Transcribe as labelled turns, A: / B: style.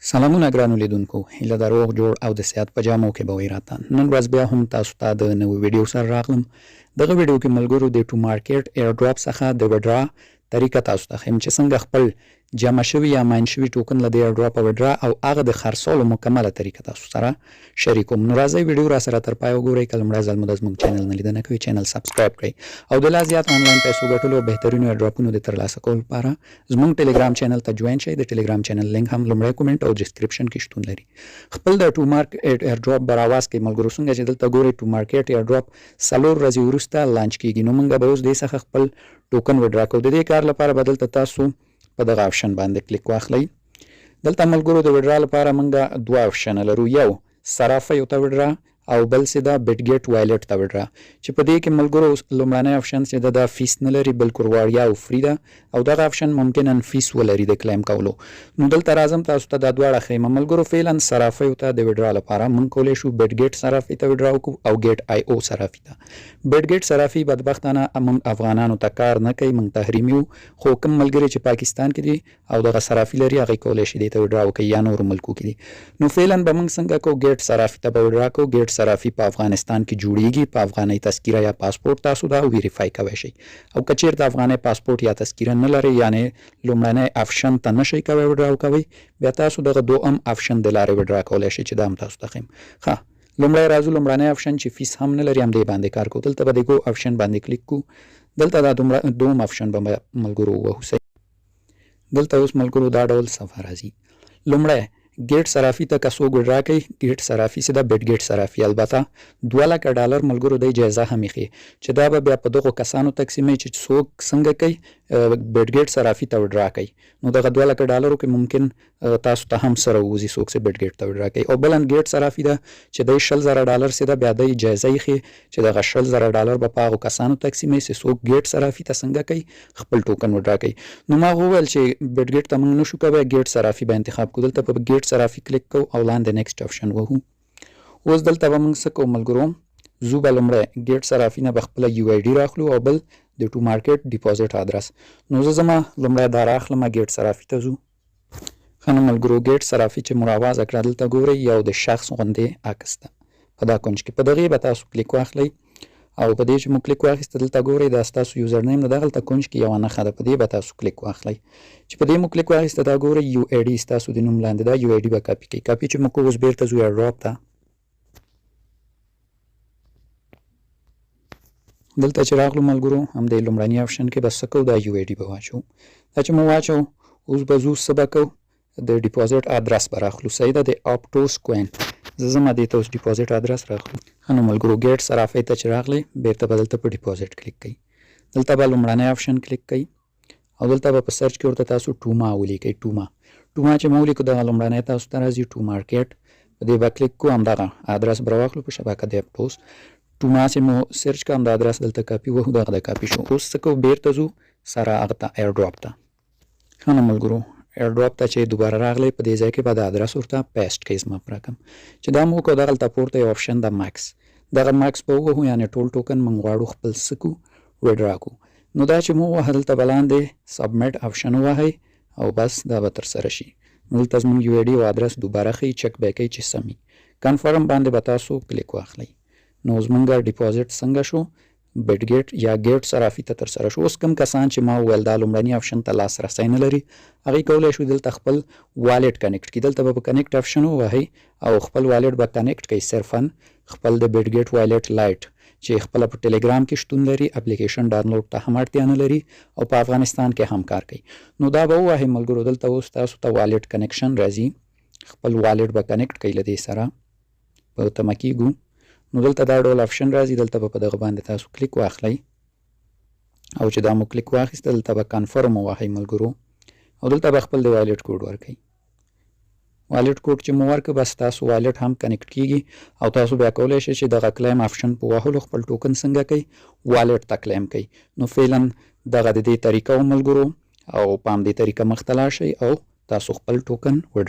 A: سلامونه ګرانو لیدونکو، هیله ده روغ جوړ او د صحت په جامو کې به وئ. راته نن ورځ بیا هم تاسو ته د نوې ویډیو سره راغلم. دغه ویډیو کې ملګرو د ټومارکیټ ایرډراپ څخه د وډرا طریقه تاسو ته ښیم چې څنګه خپل جمع شوي یا ماین شوي ټوکن له دې ایرډراپه وډرا او هغه د خرڅولو مکمله طریقه تاسو سره شریکوم. نو راځئ، ویډیو را سره تر پایه وګورئ. که لومړی ځل مو د زموږ چینل نه لیدنه کوي، چینل سبسکرایب کړئ او د لا زیات آنلاین پیسو ګټلو او بهترینو ایرډراپونو د ترلاسه کولو لپاره زموږ ټلګرام چینل ته جوین شئ. د ټلګرام چینل لینک هم لومړی کومنټ او ډیسکریپشن کې شتون لري. خپل د ټو مارکیټ ایرډراپ به راواز کړئ. ملګرو، څنګه چې دلته ګورئ، ټو مارکیټ ایرډراپ 4 ورځې وروسته لانچ کیږي، نو موږ به اوس دې څخه خپل ټوکن وډرا کوو. د دې کار لپاره به دلته تاسو په دغه آپشن باندې کلیک واخلئ. دلته ملګرو، د وډرا لپاره موږ دوه آپشن لرو، یو صرافیو ته وډرا او بل څه ده بټګیټ والټ ته وډرا، چې په دې کې ملګرو لومړنی آپشن چې ده دا فیس نه لري، بالکل وړیا او free ده او دغه آپشن ممکن فیس ولري د claim کولو. نو دلته راځم، تاسو ته دا دواړه ښیم. ملګرو، فعلا صرافیو ته د وډرا لپاره مونږ کولی شو بټګیټ صرافي ته وډرا وکړو او ګیټ آی او صرافي ته. بټګیټ صرافي بدبختانه مونږ افغانانو ته کار نه کوي، مونږ تحریم یو، خو کوم ملګري چې پاکستان کې دي او دغه صرافي لري، هغه کولی شي دې ته وډرا وکړي یا نورو ملکو کې دي. نو فعلا به مونږ څنګه کوو؟ ګیټ صرافي ته به وډرا کوو. ګیټ صرافي په افغانستان کې جوړیږي، په افغانۍ تذکره یا پاسپورت تاسو دا ویریفای کوی شئ او که چیرته افغانۍ پاسپورت یا تذکره نه لرئ، یعنی لومړنی آپشن ته نشئ کوی وډرا کوئ، بیا تاسو دغه دوهم آپشن د لارې وډرا کولی شئ چې دا هم تاسو ته ښیم. ښه، لومړی راځو، لومړنی آپشن چې فیس هم نه لري، همدې باندې کار کوو. دلته به د ګو آپشن باندې کلیک کو. دلته دا دوم آپشن به ملګرو ووهو. دلته اوس ملګرو دا ډول صفحه راځي. لومړی ګیټ صرافي ته که څوک وډرا کوي، ګیټ صرافي څه ده؟ بیټ ګیټ صرافي. البته 2 لکه ډالر ملګرو دی جایزه هم ایښې چې دا به بیا په دغو کسانو تقسیموي چې څوک څنګه کوي بیټ ګیټ صرافي ته وډرا کوي. نو دغه 2 لکه ډالرو کې ممکن تاسو ته هم سره ووځي څوک چې بیټ ګیټ ته وډرا کوي. او بلن ګیټ صرافي ده چې دی 20,000 ډالر څه ده بیا دی جایزه ایښې چې دغه 20,000 ډالر به په هغو کسانو تقسیموي چې څوک ګیټ صرافي ته څنګه کوي خپل ټوکن وډرا کوي. نو ما وویل چې بیټ ګیټ ته موږ نشو کوی، ګیټ صرافي به انتخاب کوو. دلته په ګیټ صرافي کلیک کوو او لاندې next option وهو. اوس دلته به موږ څه کوو ملګرو؟ زو به لومړی ګیټ صرافي نه به خپله یو آی ډي راخلو او بل د ټو مارکیټ deposit ادرس. نو زه زما لومړی دا راخلم، ګیټ صرافي ته ځو. ښه نو ملګرو، ګیټ صرافي چې مو راوازه کړه، دلته ګورئ یو د شخص غوندې عکس ده په دا کنج کې، په دغې به تاسو کلیک واخلئ او په دې چې مو کلیک واخیست، دلته ګورئ دا ستاسو user name ده. دغلته کنج کې یوه نښه ده، په دې به تاسو کلیک واخلئ. چې په دې مو کلیک واخیست، دا ګورئ یو آی ډي ستاسو د نوم لاندې ده، یو آی ډي به کاپي کړئ. کاپي چې مو کوو، اوس بیرته ځو ایرډراپ ته. دلته چې راغلو ملګرو، همدې لومړني آپشن کې به څه کوو؟ دا یو آی ډي به واچو. دا چې مو واچو، اوس به ځو، څه به کوو؟ د deposit ادرس به راخلو. صحیح ده، د اپټوس کوین. زه ځم دې ته، اوس deposit ادرس راخلو. ښه نو ملګرو، ګیټ صرافۍ ته چې راغلئ، بیرته به دلته په deposit کلیک کوئ. دلته به لومړنی آپشن کلیک کوئ او دلته به په search کې ورته تاسو ټوما ولیکئ. ټوما، ټوما چې مو ولیکو، دغه لومړنی تاسو ته راځي ټو مارکیټ، په دې به کلیک کوو. همدغه ادرس به راواخلو په شبکه د اپټوس. ټوما چې مو search کړه، همدا ادرس دلته کاپي وهو. دغه د کاپي شو. اوس څه کوو؟ بیرته ځو سره هغه ته، ایرډراپ ته. ښه نو ملګرو، ایرډراپ ته چې دوباره راغلی، په دې ځای کې به د ادرس ورته paste کوي. زما په رقم چې دا مو وکړو، دغلته پورته یو آپشن د max، دغه max به ووهو، یعنې ټول ټوکن موږ غواړو خپل څه کو؟ ویډرا کو. نو دا چې مو ووهه، دلته به لاندې submit option ووهئ او بس دا به ترسره شي. نو دلته زموږ یو آی ډي او ادرس دوباره ښیي، چک به یې کوي چې سم وي. confirm باندې به تاسو کلیک واخلئ. نو زمونږ deposit څنګه شو؟ بټګیټ یا ګیټ صرافي ته ترسره شو. اوس کوم کسان چې ما وویل دا لومړني آپشن ته لاسرسی نه لري، هغوی کولی شو دلته خپل wallet connect کړي. دلته به په connect option ووهئ او خپل wallet به connect کړئ، صرفا خپل د بټګیټ wallet lite چې خپله په ټلګرام کې شتون لري، اپلیکیشن ډاونلوډ ته هم اړتیا نه لري او په افغانستان کې هم کار کوي. نو دا به ووهئ ملګرو. دلته اوس تاسو ته wallet connection راځي، خپل wallet به connect کړئ له دې سره په تمه کیږو. نو دلته دا ډول آپشن راځي، دلته به په دغه باندې تاسو کلیک واخلئ او چې دا مو کلیک واخیست، دلته به confirm ووهئ ملګرو او دلته به خپل د wallet code ورکړئ. wallet code چې مو ورکړ، بس تاسو wallet هم connect کیږي او تاسو بیا کولی شئ چې دغه claim option په وهلو خپل ټوکن څنګه کوي wallet ته claim کوي. نو فعلا دغه د دې طریقه و ملګرو او په همدې طریقه مخته لاړ شئ او تاسو خپل ټوکن withdraw.